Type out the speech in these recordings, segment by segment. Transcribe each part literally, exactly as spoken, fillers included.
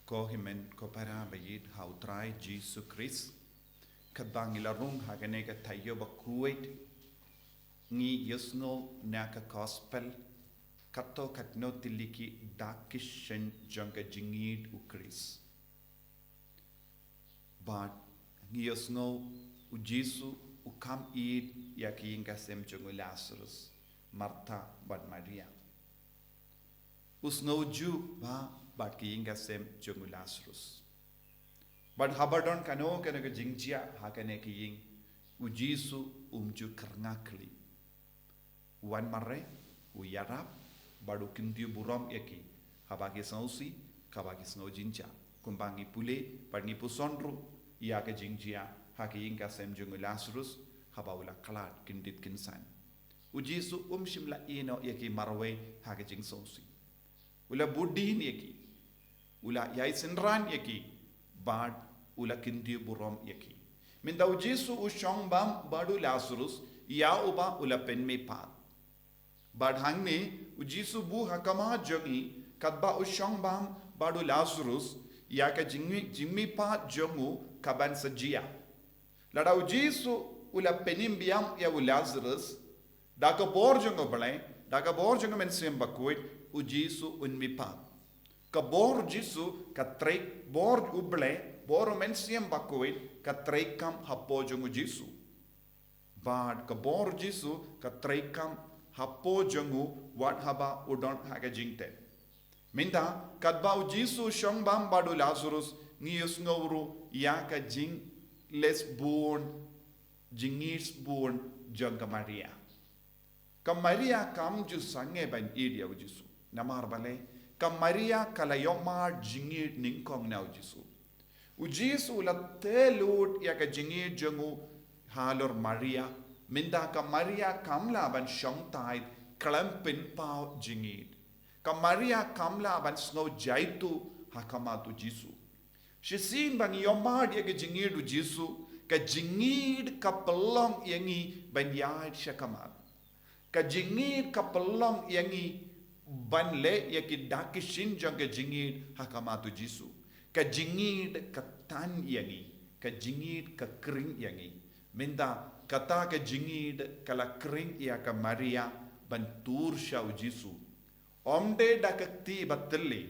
Ko hynmen ko para ba ïeit ha U Trai Jisu Khrist, katba ngi la rung ha kane ka taïew ba khuid, ngi ïohsngew na ka gospel, katto katno tylli ki dak ki shin jong ka jingïeid U Khrist. Bad ngi ïohsngew U Jisu u kham ïeid ïa ki ïing ka sem jong u Lazarus, Martha bad Maria. U sngew juh bha bad ki ïing ka sem jong u Lazarus. Bad haba don kano kano ka jingjia ha kane ka ïing, U Jisu um ju kyrngakli. U wan mareh, u ïarap, bad u kyntiew burom ïa ki, haba ki sngewsih, kaba ki sngew jynjar. Kumba ngi pule, bad ngi puson ruh ïa ka jingjia ha ka ïing ka sem jong u Lazarus, haba u la khlad kyndit kynsan. U Jisu um shym la ïehnoh ïa ki marwei ha ka jingsngewsih. U la budien ïa ki. U la ïai synran ïa ki. Bad u la kyntiew burom ïa ki. Mynta U Jisu u shong bam bad u Lazarus, ïa uba u la pynmihpat. Bad hangne, U Jisu buh ha khmat jong ngi, katba u shong bam bad u Lazarus, ïa ka jingmih, jingmihpat jong u ka ban sa jia. Lada U Jisu u la pynim biang ïa u Lazarus, da ka bor jong U Blei, da ka bor jong U Mynsiem Bakhuid, U Jisu un mihpat. Ka bor Jisu ka trei, bor U Blei, bor U Mynsiem Bakhuid, ka treikam hapoh jong U Jisu. Bad ka bor Jisu ka treikam hapoh jong u wat haba u don ha ka jingtep. Mynta, katba U Jisu u shong bam bad u Lazarus, ngi ïohsngew ruh ïa ka jingleh bun, jingïeid bun jong ka Maria. Ka Maria kam ju sangeh ban ïeid ïa U Jisu. Namar balei, ka Maria ka la ïohmad jingïeid nyngkong na U Jisu. U Jisu u la tei lut ïa ka jingïeid jong u halor Maria. Mynta ka Maria kam lah ban shong tied khlem pynpaw jingïeid. Ka Maria kam lah ban sngew jaituh ha khmat U Jisu. Shisien ba ngi ïohmad ïa ka jingïeid U Jisu, ka jingïeid ka pynlong ïa ngi ban ïaid sha khmat. Ka jingïeid ka pynlong ïa ngi ban leh ïa ki dak ki shin jong ka jingïeid ha khmat U Jisu. Ka jingïeid ka tan ïa ngi, ka jingïeid ka khring ïa ngi. Mynta kata ka jingïeid ka la khring ïa ka Maria ban tur sha U Jisu. Ym dei da ka kti ba tylli,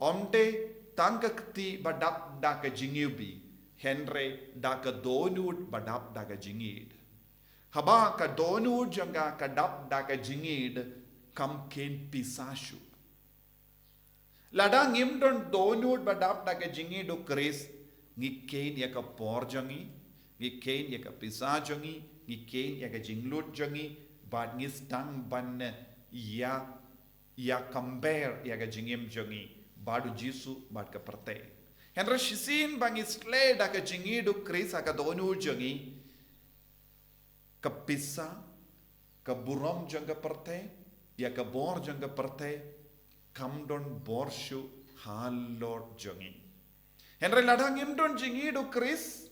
ym dei tang ka kti ba dap da ka jingiwbih, hynrei da ka dohnud ba dap da ka jingïeid. Haba ka dohnud jong ka ka dap da ka jingïeid, kam kheiñ pisa shuh. Lada ngim don dohnud ba dap da ka jingïeid U Khrist, ngi kheiñ ïa ka por jong ngi, ngi kheiñ ïa ka pisa jong ngi, ngi kheiñ ïa ka jinglut jong ngi, bad ngi sdang ban ïa ïa compare ïa ka jingim jong ngi bad U Jisu bad ka pyrthei. Hynrei shisien ba ngi sleh da ka jingïeid U Khrist ha ka dohnud jong ngi, ka pisa, ka burom jong ka pyrthei, ïa ka bor jong ka pyrthei, kam don bor shuh halor jong ngi. Hynrei lada ngim don jingïeid U Khrist,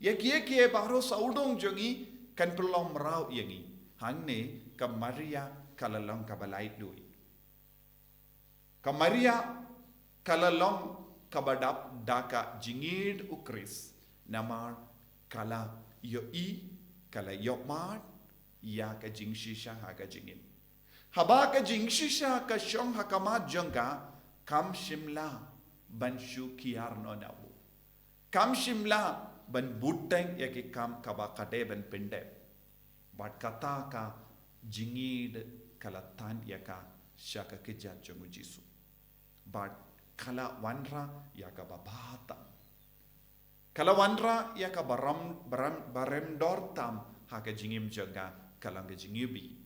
ïa kiei kiei baroh sawdong jong ngi kan pynlong mraw ïa ngi. Hangne ka Maria ka la long kaba laitluid. Ka Maria ka la long kaba dap da ka jingïeid U Khrist, namar ka la ïohi, ka la ïohmad ïa ka jingshisha ha ka jingim. Haba ka jingshisha ka shong ha khmat jong ka, kam shym lah ban shu kiar noh na u. Kam shym lah ban bteng ïa ki kam kaba ka dei ban pyndep. Bad kata ka jingïeid ka la tan ïa ka sha ka kjat jong U Jisu. Bad ka la wanrah ïa kaba bha tam. Ka la wanrah ïa kaba ram, baram, ba rem dor tam ha ka jingim jong ka, ka long ka jingiwbih.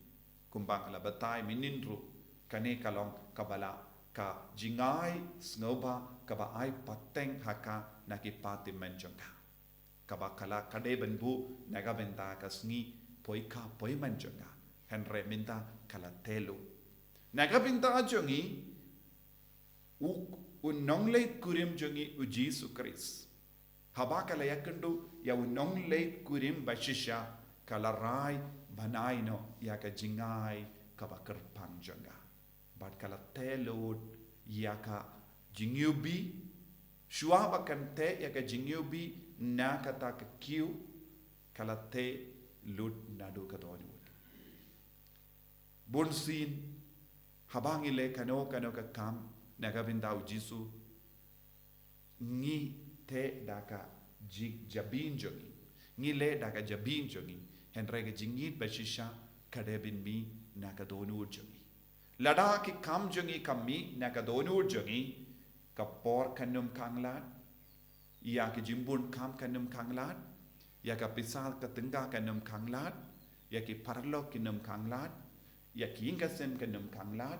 Kumba nga la batai mynhynnin ruh, kane ka long kaba la ka jingai sngewbha kaba ai pateng ha ka na ki patymmen jong ka. Kaba ka la ka dei ban buh na ka bynta ka sngi poi kha poi man jong ka. Hynrei mynta ka la tei lut. Na ka bynta jong ngi, u, u nongleit kurim jong ngi U Jisu Khrist. Haba ka la ïakynduh ïa u nongleit kurim ba shisha, ka la rai ban ai noh ïa ka jingai kaba kyrpang jong ka. Bad ka la tei lut ïa ka jingiwbih, Shuwa ba kan teh ïa ka jingïohi na kata ka kiew, ka la teh lut naduh ka dohnud. Bunsien, haba ngi leh kano kano ka kam na ka bynta u Jisu, ngi teh da ka ji-, jabieng jong ngi. Ngi leh da ka jabieng jong ngi. Hynrei ka jingïeit ba shisha ka dei ban mih na ka dohnud jong ngi. Lada ki kam jong ngi kam mih na ka dohnud jong ngi, ka por kan ym khang lad, ïa ki jingbun kam kan ym khang lad, ïa ka pisa ka tyngka kan ym khang lad, ïa ki paralok kin ym khang lad, ïa ki ïing ka sem kan ym khang lad,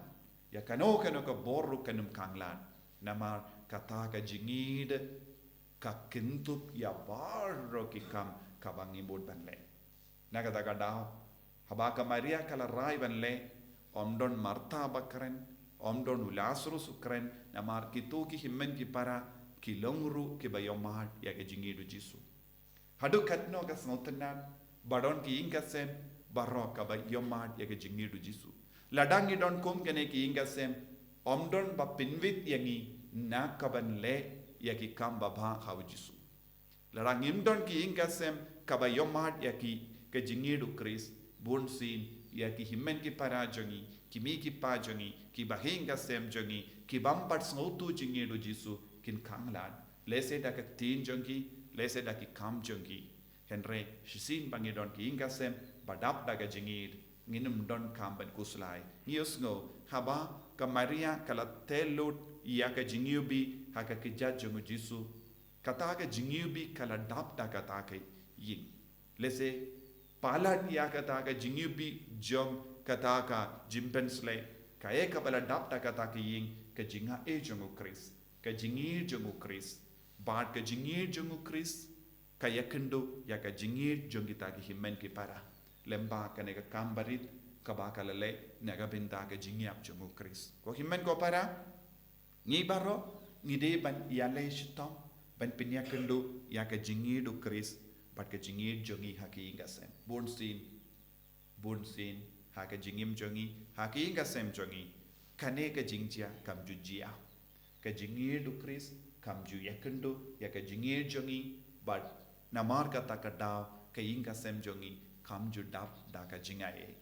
ïa kano kano ka bor ruh kan ym khang lad. Namar kata ka jingïeit ka kynthup ïa baroh ki kam kaba ngi mut ban leh. Na kata ka daw, haba ka Maria ka la rai ban leh, ym don Martha ba kren, ym don u Lasarus u kren, namar kito ki hynmen ki para ki long ruh kiba ïohmad ïa ka jingïeit u Jisu. Haduh katno ka sngewtynnad, ba don ki ïing ka sem baroh kaba ïohmad ïa ka jingïeit u Jisu. Lada ngi don kum kane ki ïing ka sem, ym don ba pynwit ïa ngi na ka ban leh ïa ki kam babha ha u Jisu. Lada ngim don ki ïing ka sem kaba ïohmad ïa ki, ka jingïeit u Khrist, bunsien ïa ki hynmen ki para jong ngi, ki mei ki pa jong ngi, ki bahaïing ka sem jong ngi, ki bym pat sngewthuh jingïeit u Jisu, kin khang lad, lehse da ka ktien jong ki, lehse da ki kam jong ki. Hynrei shisien ba ngi don ki ïing ka sem ba dap da ka jingïeit, ngin ym don kam ban khuslai. Ngi ïohsngew, haba ka Maria ka la teh lut ïa ka jingïohi ha ka kjat jong u Jisu, kata ka jingïohi ka la dap da kata ka ïing. Lehse palat ïa kata ka jingïohi jong kata ka jingpynsleh, kaei kaba la dap da kata ka ïing? Ka jingaiei jong u Khrist, ka jingïeit jong u Khrist. Bad ka jingïeit jong u Khrist ka ïakynduh ïa ka jingïeit jong kita ki hynmen ki para. Lyngba kane ka kam barit kaba ka la leh na ka bynta ka jingïap jong u Khrist. Ko hynmen ko para, ngi baroh ngi dei ban ïaleh shitom ban pynïakynduh ïa ka jingïeit u Khrist bad ka jingïeit jong ngi ha ki ïing ka sem. Bunsien, bunsien, ha ka jingim jong ngi, ha ki ïing ka sem jong ngi, kane ka jingjia kam ju jia. Ka jingïeit u Khrist kam ju ïakynduh ïa ka jingïeit jong ngi, bad namar kata ka daw ka ïing ka sem jong ngi kam ju dap da ka jingaiei.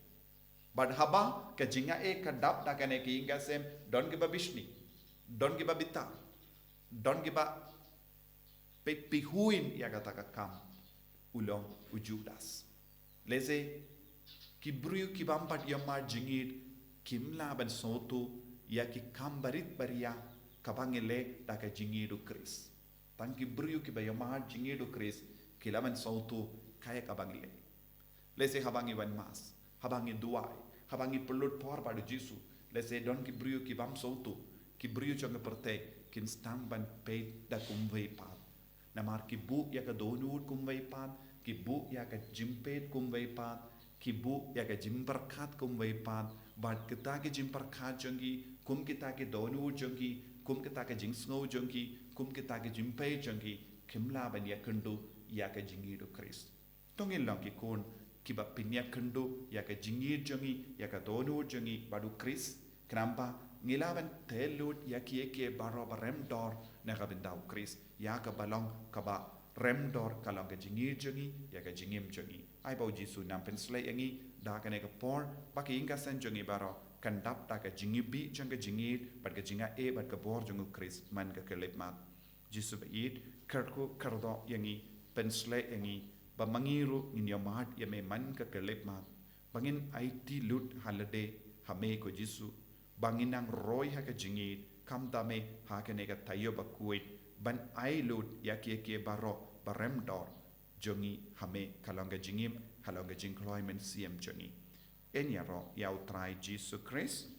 Bad haba ka jingaiei ka dap da kane ka ïing ka sem, don kiba bishni, don kiba bitar, don kiba peit pyrshah ïa kata ka kam, u long u Judas. Lehse ki briew ki bym pat ïohmad jingïeit kim lah ban sngewthuh ïa ki kam barit baria kaba ngi leh da ka jingïeit u Khrist. Tang ki briew kiba ïohmad jingïeit u Khrist ki lah ban sngewthuh kaei kaba ngi leh. Lehse haba ngi wan mass, haba ngi duwai, haba ngi pynlut por bad u Jisu, lehse don ki briew ki bym sngewthuh, ki briew jong ka pyrthei kin sdang ban peit da kumwei pat. Namar ki buh ïa ka dohnud kumwei pat, ki buh ïa ka jingpeit kumwei pat, ki buh ïa ka jingpyrkhat kumwei pat, bad kita ki jingpyrkhat jong ki, kum kita ki dohnud jong ki, kum kita ki jingsngew jong ki, kum kita ki jingpeit jong ki, kim lah ban ïakynduh ïa ka jingïeit u Khrist. To ngin long ki khun kiba pynïakynduh ïa ka jingïeit jong ngi, ïa ka dohnud jong ngi bad u Khrist, khnang ba ngi lah ban teh lut ïa kiei kiei baroh ba rem dor na ka bynta u Khrist. Ïa kaba long kaba rem dor ka long ka jingïeit jong ngi, ïa ka jingim jong ngi. Ai ba u Jisu un nang pynsleh ïa ngi da kane ka por, ba ka ïing ka sem jong ngi baroh kan dap da ka jingïohi jong ka jingïeit bad ka jingaiei bad ka bor jong u Khrist man ka khyllipmat. Jisu ba ïeit, kyrkhu kyrdoh ïa ngi, pynsleh ïa ngi, ba ma ngi ruh ngin ïohmad ïa me man ka khyllipmat, ba ngin aiti lut ha lade ha me ko Jisu, ba ngin nang roi ha ka jingïeit, khamtam me ha kane ka taïew ba khuid, ban ai lut ïa kiei kiei baroh ba rem dor jong ngi ha me, ka long ka jingim, ka long ka jingkloi mynsiem jong ngi. Yn ïaroh ïa u Trai Jisu Khrist.